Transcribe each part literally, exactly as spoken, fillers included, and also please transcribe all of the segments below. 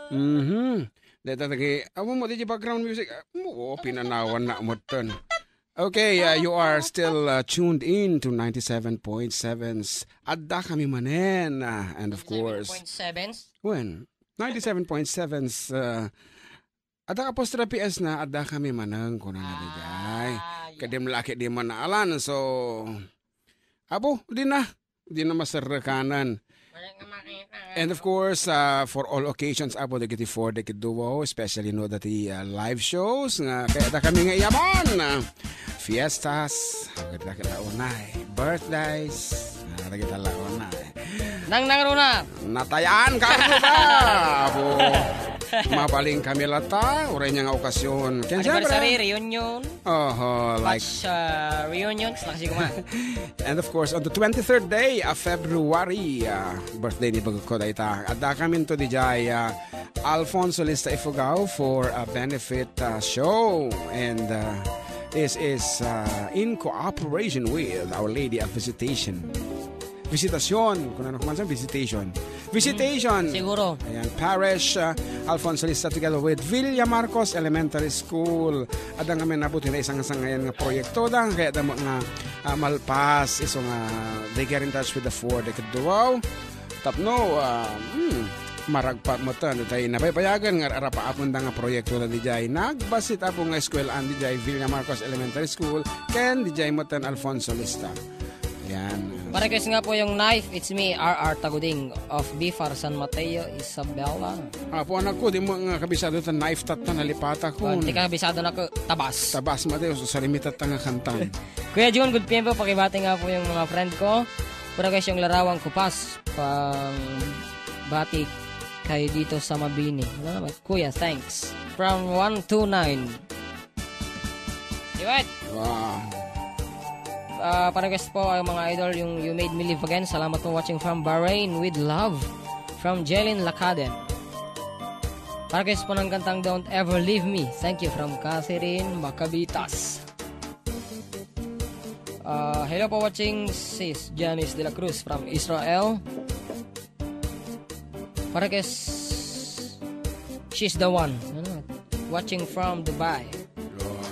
Mhm. Deta dagi, amo mo di background music. Ah, mo, pinanawan na mo ton. Okay, uh, you are still uh, tuned in to ninety-seven point seven's Adda Kami Manen. Uh, and of course, Seven point seven. When? ninety-seven point seven's uh, Adda ka apostrophe S na, Adda Kami Manen, kuno na digay. Ah, yeah. Kadim laki di man naalan. So, abo, di na. Di na maserrekanan. Wala nga makita. And of course, uh, for all occasions, apo dagiti four, dagiti duo, especially no dati uh, live shows nga kayat kami nga iyaban. Uh, fiestas, dagiti unay, birthdays, uh, dagiti unay. Nang nang runa. Natayan ka, Ruda! Apo, mabaling kami lata, uray niya nga okasyon. Ken Anniversary, siyempre, reunion. Oho, like Batch uh, reunions, nakasi kuma. And of course, on the twenty-third day of February, uh, birthday ni Bagko Dayta. Adda kami to dijay uh, Alfonso Lista Ifugao for a benefit uh, show. And uh, this is uh, in cooperation with Our Lady of Visitation. Visitacion, kung ano kuman sa visitation. Visitation. Siguro. Ayan, Parish, uh, Alfonso Lista together with Villa Marcos Elementary School. Adda nga menabuti na isang sangayan nga proyekto da, kaya da nga uh, malpas, iso nga they get in touch with the four, they could do wow. Tapno, uh, hmm, maragpat mo to, ano tayo, napaypayagan nga arapaapon da nga proyekto da dijay. Nagbasit apo nga eskwelahan dijay Villa Marcos Elementary School, ken dijay mo tan Alfonso Lista. Ayan. Parequest nga po yung knife, it's me, R R Taguding of Bifar, San Mateo, Isabela. Apo anak ko, di mo nga kabisado ta knife tatta nalipata ko. Hindi ka kabisado na ko, tabas. Tabas Mateo, so sarimita ta nga kantan. Kuya Jun, good P M po, pakibati nga po yung mga friend ko. Parequest yung larawang kupas, pang bati kayo dito sa Mabini. Ano naman? Kuya, thanks. From one two nine. Iwat! Wow. Ah, parequest po ang mga idol, yung You Made Me Live Again. Salamat po, watching from Bahrain with love from Jelin Lakaden. Parequest po ng kantang Don't Ever Leave Me. Thank you from Catherine Macabitas. Ah, hello po, watching sis Janice de la Cruz from Israel. Parequest, she's the one. Ano? Watching from Dubai.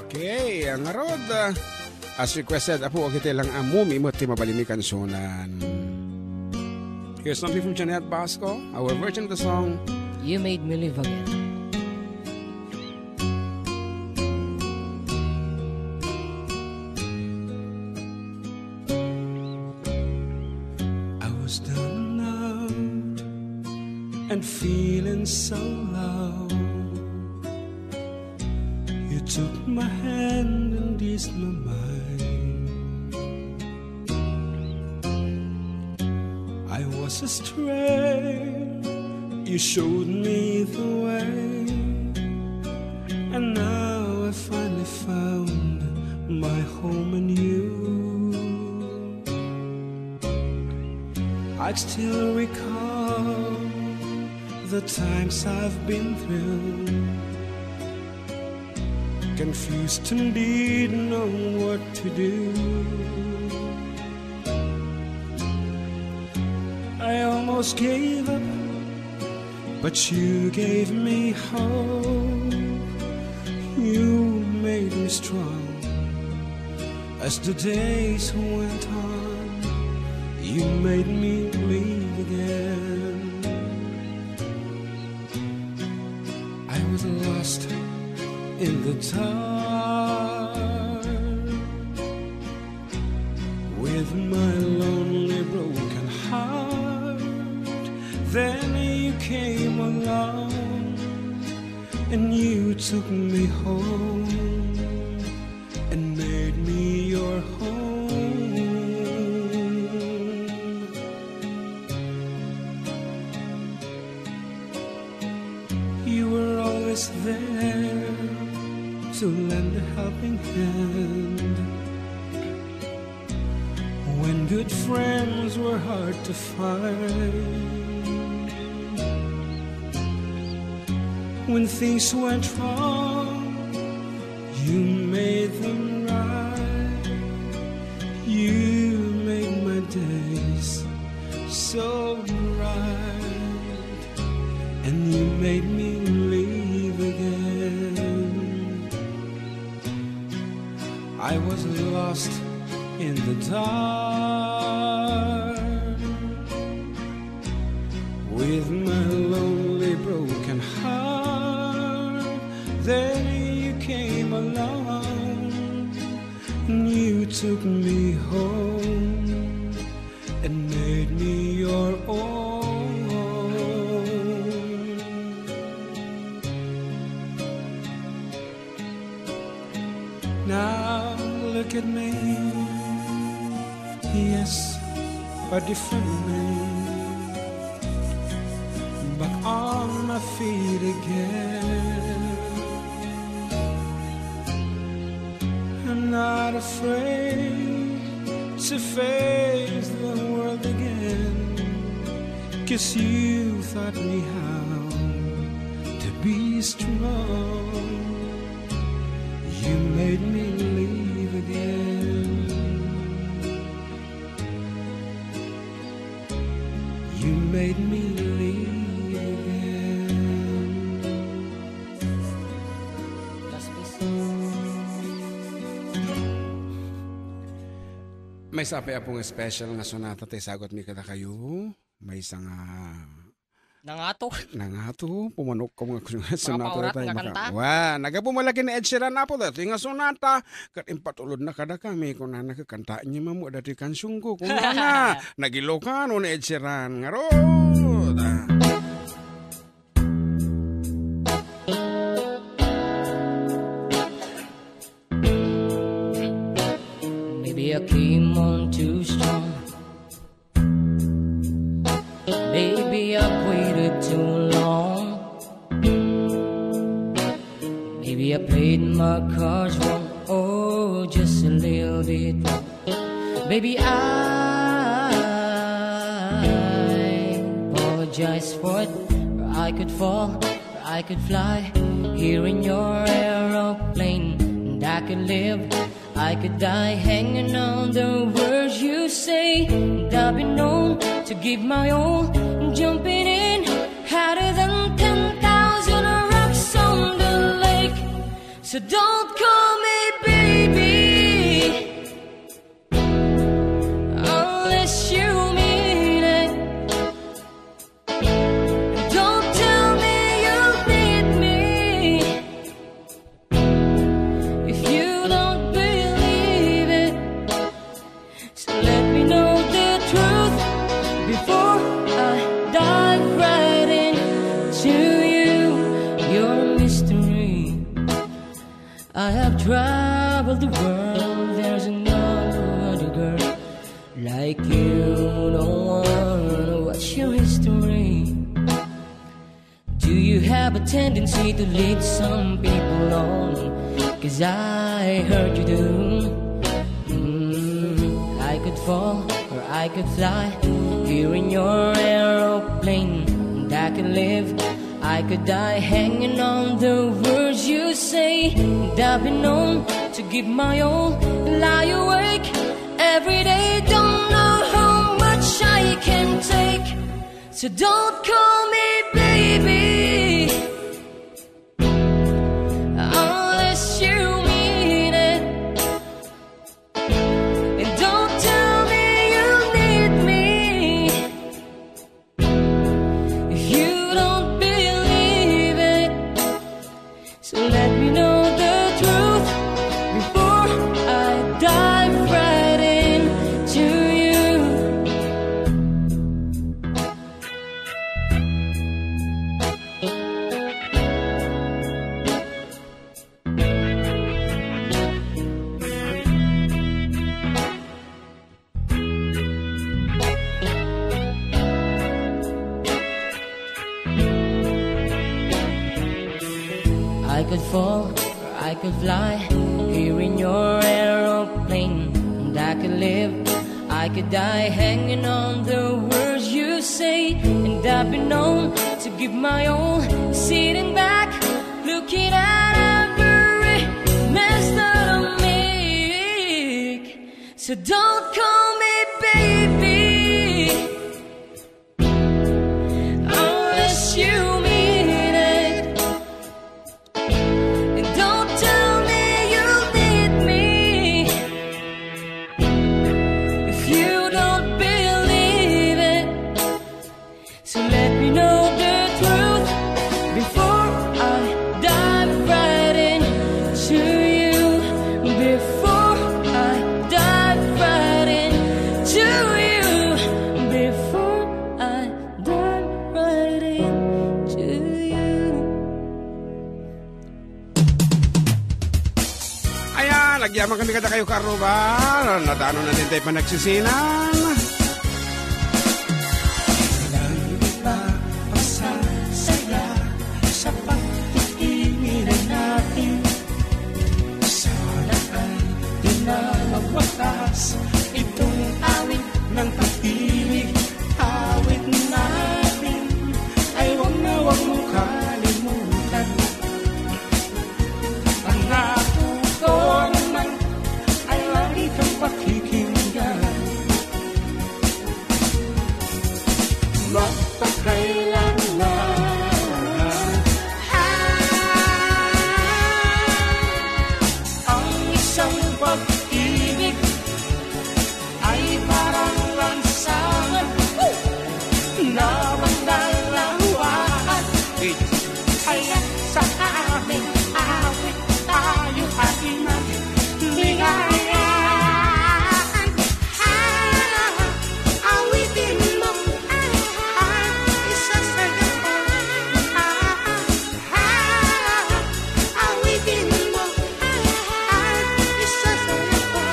Okay, ang arod, ah, as requested, apo, okay lang amumi mo ti mabalimi kansunan. Here's something from Jeanette Basco, our version of the song. You Made Me Live Again. I was down and out and feeling so low. You took my hand and eased my mind. I was astray, you showed me the way, and now I finally found my home in you. I still recall the times I've been through, confused and didn't know what to do. I almost gave up, but you gave me hope. You made me strong as the days went on. You made me believe again. I was lost in the dark with my lonely broken heart. Then you came along and you took me home and made me your home. You were always there to lend a helping hand when good friends were hard to find. When things went wrong, you made them right. You made my days so bright, and you made me I was lost in the dark. With my lonely broken heart, then you came along. And you took me home and made me your own. Now look at me. Yes, a different me. Back on my feet again. I'm not afraid to face the world again. 'Cause you taught me how to be strong. You made me live again. You made me live again. Maysa pay, Apo, nga special nga sonata ti isagutmi kadakayo. Maysa nga Nangato. Nangato, pumanok ko nga sonata. Makapaunat nga kanta. Wa, nagapu malaki ni Ed Sheeran, Apo, dati nga sonata. Ket impatulod na kada kami, kunana, kakanta niya mamu dati kansyong ko. Kunana, nagilokano ni Ed Sheeran. Ngarud. Maybe I came on too strong. Maybe I waited too long. Maybe I played my cards wrong, oh, just a little bit wrong. Baby, I apologize for it. Or I could fall, or I could fly here in your aeroplane, and I could live, I could die hanging on the words you say. And I've been known to give my all, jumping in harder than ten thousand rocks on the lake. So don't call me baby unless you mean it. Don't tell me you need me if you don't believe it. So let me know the truth before I dive right into you. Your mystery. I have traveled the world, there's no other girl like you, no one. What's your history? Do you have a tendency to lead some people on? 'Cause I heard you do. Mm, I could fall or I could fly here in your aeroplane. And I could live, I could die hanging on the words you say. And I've been known to give my all, lie awake every day. Don't know how much I can take. So don't call me baby unless you mean it. And don't tell me you need me if you don't believe it. So let me know the truth before I dive right into you. I could fall, or I could fly here in your aeroplane. And I could live, I could die hanging on the words you say. And I've been known to give my all, sitting back, looking at every mess that I make. So don't call me baby unless you mean it. And don't tell me you need me Agyaman kami kadakayo, kaarruba. Nadano na din tayo panagsisinan. Langit na pasasaya sa pagtitinginan natin. Sana ay di na magwakas itong awit ng pag-ibig. Awit natin ay wag na wag mo kalimutan. Pangako ko naman ay lagi kang pakikinggan. Magpakailanman. Ang isang pag-ibig ay parang lansangan na magdalawan. Kaya sa aming awit tayo ay magbigayan. Ah, awitin mo, ah, isasayaw ko. Ah, ah, awitin mo, ah, isasayaw ko.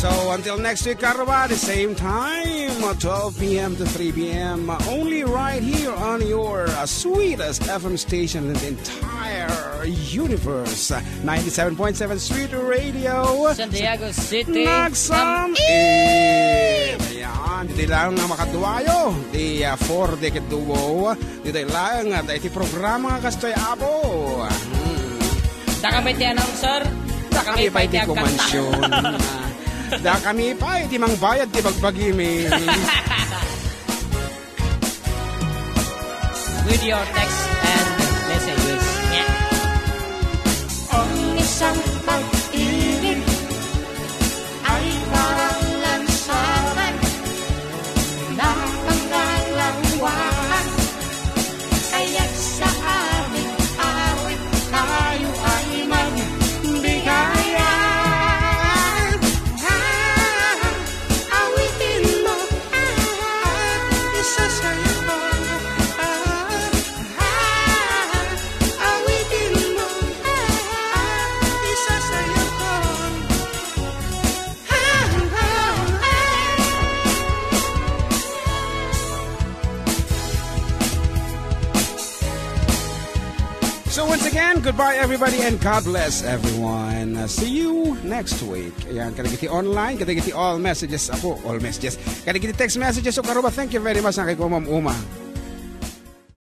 So, until next week, kaarruba, the same time, twelve p.m. to three p.m., only right here on your, uh, sweetest F M station in the entire universe, ninety-seven point seven Sweet Radio. San Diego City. Nagsam-, M E. Ayan, di lang nga makaduayo, di, uh, four Decade Duo. Ditoy laeng, ah, iti programa nga kastoy, Apo. Hmm. Dakami ti announcer, dakami pay ti agkanta. Dakami pay ti kumansyon. Dakami pay ti mangbayad ti bagbagimi. With your text and messages. Yeah. Ang isang pag-ibig ay parang lansangan na panggalawaan. Kaya't sa aming awit tayo ay magbigayan. Ah, awitin mo at isasayaw ko. Ah, awitin mo at isasayaw ko. So once again, goodbye everybody and God bless everyone. Uh, see you next week. Ayan, kadagiti online, kadagiti all messages, Apo, all messages. Kadagiti text messages, so kaarruba, thank you very much, nga kay Kumam Uma.